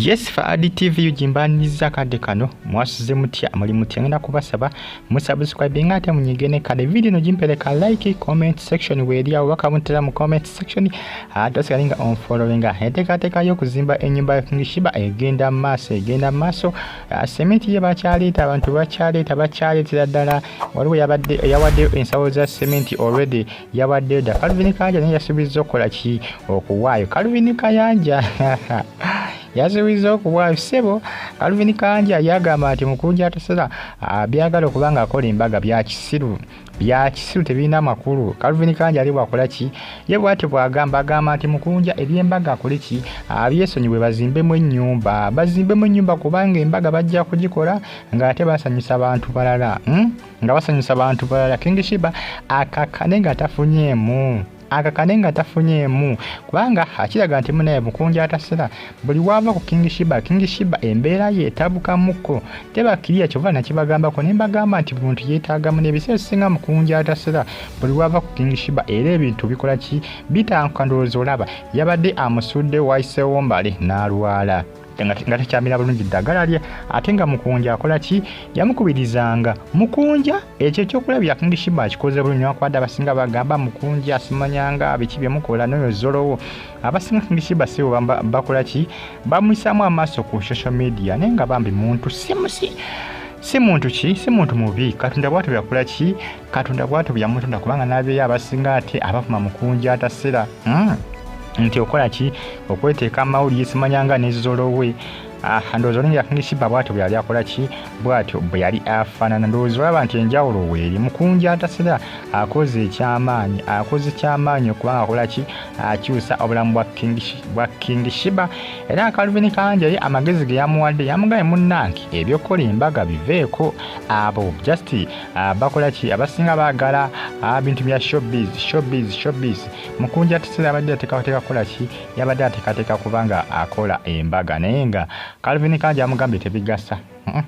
Yes, Faadi TV ugimbaniriza akadde kano. Mwasuze mutya? Muli mutya? Ngenda kubasaba musubscribe nga ate munyige ne kale video no gimpereka like comment section weeri awo bakamuntera mu comment section, ate osigale nga onfollowinga. Enteekateeka y'okuzimba ennyumba ya King Shiba egenda mu maaso, egenda mu maaso. Sementi ye bakyaleeta, abantu bakyaleeta, bakyaleetera ddala. Waliwo yabadde yawaddeyo ensawo za sementi already, yabaddeyo dda. Calvin Kayanja naye yasuubizza okukola ki? Okuwaayo. Calvin Kayanja yasuubizza okuwaayo. Ssebo Calvin Kayanja yagamba nti Mukunja atasala byagala okuba nga akola embaga bya kisiru, bya kisiru, tebirina makulu. Calvin Kayanja ali bwakola ki? Ye bwatyo bwagamba, agamba nti Mukunja ebyembaga akole ki? Abyesonyiwe, bazimbemu ennyumba, bazimbemu ennyumba, kubanga embaga bajja kugikola ng'ate basanyusa bantu balala, Nga basanyusa bantu balala. King Shiba akakane nga tafunyeemu, akakane nga tafunyeemu, kubanga akiraga nti munaye Mukunja atasera buli waava ku King Shiba, King Shiba embeera ye etabukamukko, tebakiriya. Kyova nakibagambako ne mbagamba nti buli muntu yeetaagamu n'ebiseera ebisinga Mukunja atasera buli waava ku King Shiba era ebintu bikola ki? Bitankuka. Ndowooza olaba yabadde amusudde, wayiseewo mbale n'alwala nga tekyamira bulungi ddagala lye, ate nga Mukunja akola ki? Yamukubirizanga. Mukunja ekyo ekyokulabira King Shiba akikoze bulungi, newankubadde abasinga bagamba Mukunja asimanyanga biki byemukola noyo zolowo. Abasinga King Shiba sibo bakola ki? Bamuyisaamu amaaso ku social media, naye nga bambi muntu simusi si muntu ki, si muntu mubi. Katonda bwatyo byakola ki? Katonda bwatyo byamutonda, kubanga n'abeeyo abasinga ate abavuma Mukunja atasera, nti okola ki? Okweteeka amawulire simanyanga nezolowe. Ndowooza olengera King Shiba bwatyo bwe yali akola ki? Bwatyo bwe yali afaanana. Ndowooza olaba nti enjawulo weeri. Mukunja atasera akoze ekyamaanyi, akoze kyamaanyi okubanga akola ki? Akyusa obulamu bwa King Shiba. Era Calvin Kayanja ye amagezi ge yamuwadde, yamugambye, "Munnange, ebyokukola embaga biveeko." Abo just bakola ki? Abasinga baagala bintu bya showbiz, showbiz, showbiz. Mukunja atasera abadde ateekateeka kukola ki? Yabadde ateekateeka kubanga akola embaga, naye nga Calvin Kayanja amugambye tebigasa,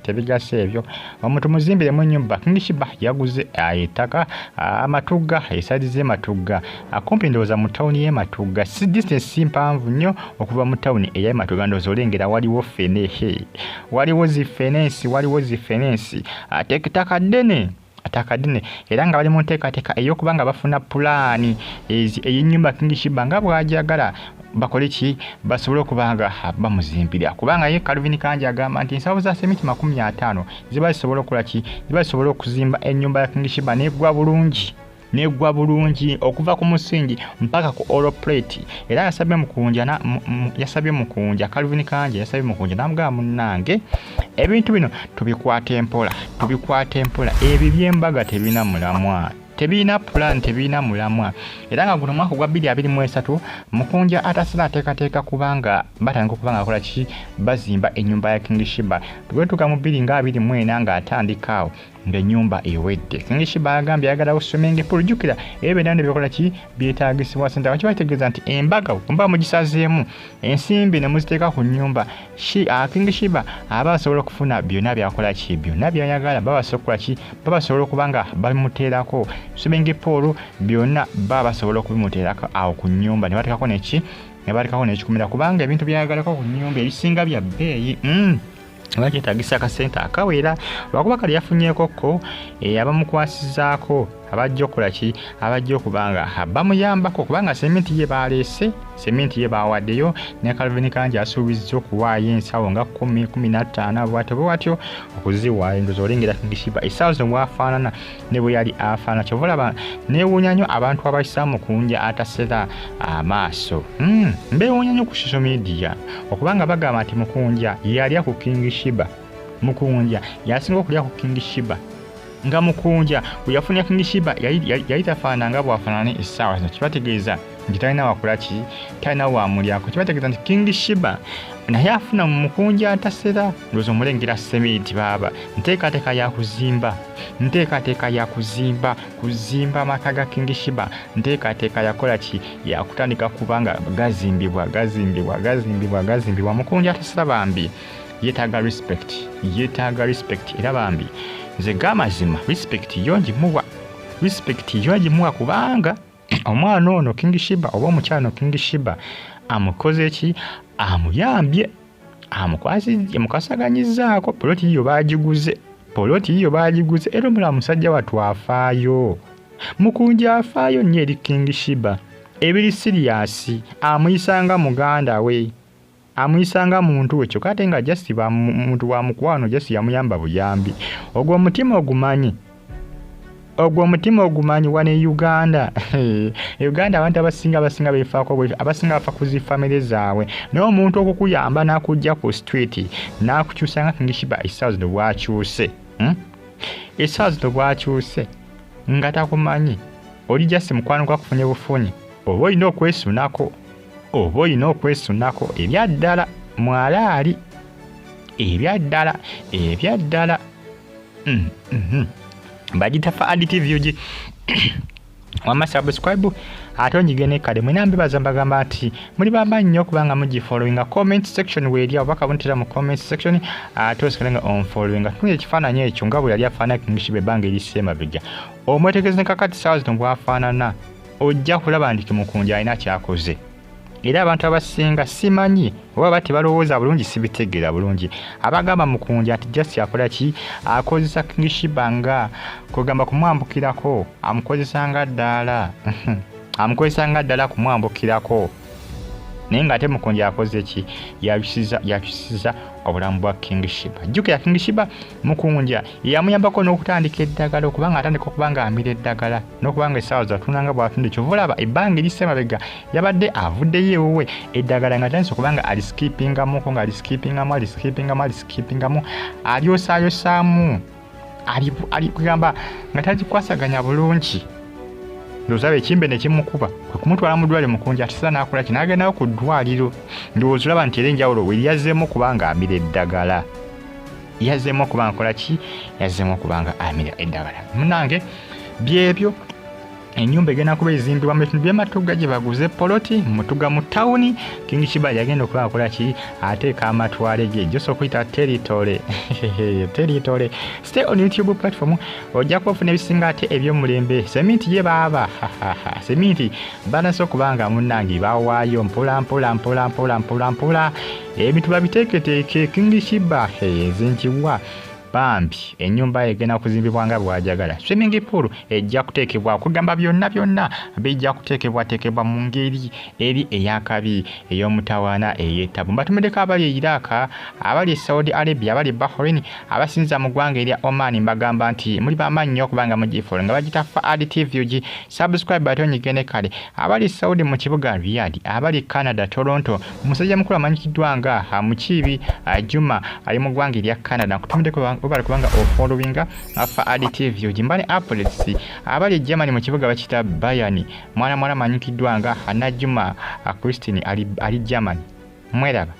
tebigasa ebyo, omuntu muzimbiremu ennyumba. King Shiba yaguze ettaka Amatugga, eside z'e Matugga, kumpi ndowooza mu tawuni y'e Matugga, si distance si mpanvu nnyo okuva mu tawuni ey'e Matugga. Ndowooza olengera waliwo fence, waliwo zi fence, waliwo zi fence, ate ettaka ddene, ttaka ddene, era nga bali mu nteekateeka ey'okuba nga bafuna pulaani ey'ennyumba King Shiba nga bw'ajagala bakole ki? Basobole okuba nga bamuzimbira, kubanga ye Calvin Kayanja agamba nti ensawo za semiti 50 ziba zisobola okukola ki? Ziba zisobola okuzimba ennyumba ya King Shiba neggwa bulungi, neggwa bulungi okuva ku musingi mpaka ku oral plate. Era yasabye Mukunja, yasabye Mukunja, Calvin Kayanja yasabye Mukunja n'amugamba, "Munnange, ebintu bino tubikwata empola, tubikwata empola. Ebyo byembaga tebirina mulamwa, tebirina plan, tebirina mulamwa." Era nga guno omwaka ogwa 2023 Mukunja atasala ateekateeka kubanga batandika okuba nga akola ki? Bazimba ennyumba ya King Shiba. Twetuuka mu 2024 ng'atandika awo ng'ennyumba ewedde. King Shiba agambye ayagalawo swimming pool. Jjukira ebyo byonna nebikola ki? Byetaagisibwa sente. Kiba kitegeeza nti embaga mba mugisazeemu ensimbi ne muziteeka ku nnyumba, King Shiba aba asobola okufuna byonna byakola ki? Byonna byayagala. Baba basobola okukola ki? Baba basobola okuba nga babimuteerako swimming pool, byonna baba basobola okubimuteerako awo ku nnyumba, ne bateekako neki? Ne bateekako n'ekikumira, kubanga ebintu byayagalako ku nnyumba ebisinga bya bbeeyi. Oba kyetagisa akasente akawera, lwakuba kale yafunyeekokko abamukwasizaako abajja okukola ki? Abajja okuba nga bamuyambako, kubanga seminti ye baleese, seminti ye bawaddeyo, ne Calvin Kayanja asuubizza okuwaayo ensawo nga 10, 15, bwatyo bwatyo okuziwaayo. Ndowooza olengera King Shiba essaawa zino bwafaanana ne bwe yali afaanana. Kyova olaba neewuunya nnyo abantu abayisa Mukunja atasera amaaso. Mbeewuunya nnyo ku social media okubanga bagamba nti Mukunja yalya ku King Shiba, Mukunja yasinga okulya ku King Shiba, nga Mukunja bwe yafunira King Shiba yali tafaanana nga bw'afaanana essaawa zino. Kibategeeza nti talina wakola ki? Talina wamulyako. Kibategeeza nti King Shiba naye afuna mu Mukunja atasera. Ndowooza omulengera sementi baaba nteekateeka ya kuzimba, nteekateeka ya kuzimba, kuzimba amaka ga King Shiba, nteekateeka yakola ki? Yakutandika kubanga gazimbibwa, gazimbibwa, gazimbibwa, gazimbibwa. Mukunja atasera bambi yeetaaga respect, yeetaaga respect. Era bambi nze gamazima respect yo ngimuwa, respect yo ngimuwa, kubanga omwana ono King Shiba oba omukyala ono King Shiba amukoze ki? Amuyambye. Amukwasaganyizzaako poloti yiyo baagiguze, poloti yiyo baagiguze. Era omulaba musajja wattu afaayo, Mukunja afaayo nnyo eri King Sheebah. Ebiri serious, amuyisanga muganda we, amuyisanga muntu we, kyokka ate nga just muntu wa mukwano, just yamuyamba buyambi. Ogwo omutima ogumanyi, ogwo omutima ogumanyi. Wano e Uganda, Uganda abantu abasinga beefaako, abasinga bafa ku zi family zaabwe, naye omuntu okukuyamba n'akujja ku street n'akukyusa nga King Sheebah essaawa zino bw'akyuse, Essaawa zino bw'akyuse nga takumanyi, oli just mukwano gwakufunye bufunyi, oba olina okwesunako, oba olina okwesunako ebyaddala mwalaali, ebyaddala, ebyaddala. Bagita Fuad TV UG. Wamma subscribe ate onyige ne kale. Mwena mbebaza, mbagamba nti muli bamaanyi nnyo okubanga mugifollowinga. Comment section weeri, obubaka buntera mu comment section, ate osigale nga onfollowinga. Tunula ekifaananyi ekyo nga bwe yali afaanana King Sheebah ebbanga erisse emabega, omwetegereze ne kakati saawa zino bw'afaanana, ojja kulaba nti Mukunja alina kyakoze. Era abantu abasinga simanyi oba ba tebalowooza bulungi, sibitegeera bulungi, abagamba Mukunja nti just akola ki, akozesa King Sheebah nga kwegamba kumwambukirako, amukozesa nga ddaala, amukozesa nga ddala kumwambukirako. Naye ng'ate Mukunja akoze ki? Yakyusiza obulamu bwa King Sheebah. Jjukira King Sheebah, Mukunja yamuyambako n'okutandika eddagala, okubanga atandika okuba nga amira eddagala n'okubanga essaawa zatunda nga bw'atunda. Kyova olaba ebbanga erisse emabega yabadde avuddeyo ewuwe, eddagala nga atandise okuba nga aliskipingamuko, nga aliskipingamu, aliskipingamu, aliskipingamu, alyosaayosaamu, ali kugamba nga tagikwasaganya bulungi. Ndowooza ekimbe ne kimukuba kwe kumutwala mu ddwaliro. Mukunja ate n'akola ki? N'agendayo ku ddwaliro. Ndowooza olaba nti era enjawulo we yazzeemu kubanga amira eddagala, yazzeemu okuba nga akola ki? Yazzeemu okuba nga amira eddagala. Munange, byebyo. Ennyumba egenda kuba ezimbibwa mu bitundu by'Ematuga gye baguze poloti Mutuga mu tawuni. King Sheebah yagenda okuba akola ki? Ateeka amatwale ge josa okuyita territory, territory. Stay on YouTube platform, ojja kuba ofuna ebisinga ate ebyomulembe. Seminti ye baaba, seminti banase okuba nga munnange bawaayo mpola mpola mpola mpola mpola mpola, ebintu babiteeketeeke. King Sheebah ezinkiwa bambi ennyumba egenda kuzimbibwa nga bw'ajagala. Swimming pool ejja kuteekebwa, kugamba byonna byonna bijja kuteekebwateekebwa mu ngeri eri ey'akabi, ey'omutawaana, ey'ettabu. Mbatumiddeko abali e Iraq, abali e Saudi Arabia, abali e Bahrain, abasinza mu ggwanga erya Oman. Mbagamba nti muli bamaanyi nnyo okubanga mugifollow nga bagita Fuad TV UG. Subscribe ate onyigene kale. Abali Saudi mu kibuga Riyadh, abali Canada Toronto, omusajja mukulu amanyikiddwa nga Mukiibi Juma ali mu ggwanga erya Canada, nkutumiddeko, webale kubanga ofollowinga Fuad TV UG. Mbane updates abali e Germany mu kibuga bakita Bayern, mwana mwana amanyikiddwa nga Najuma Christine ali Germany. Mweraba.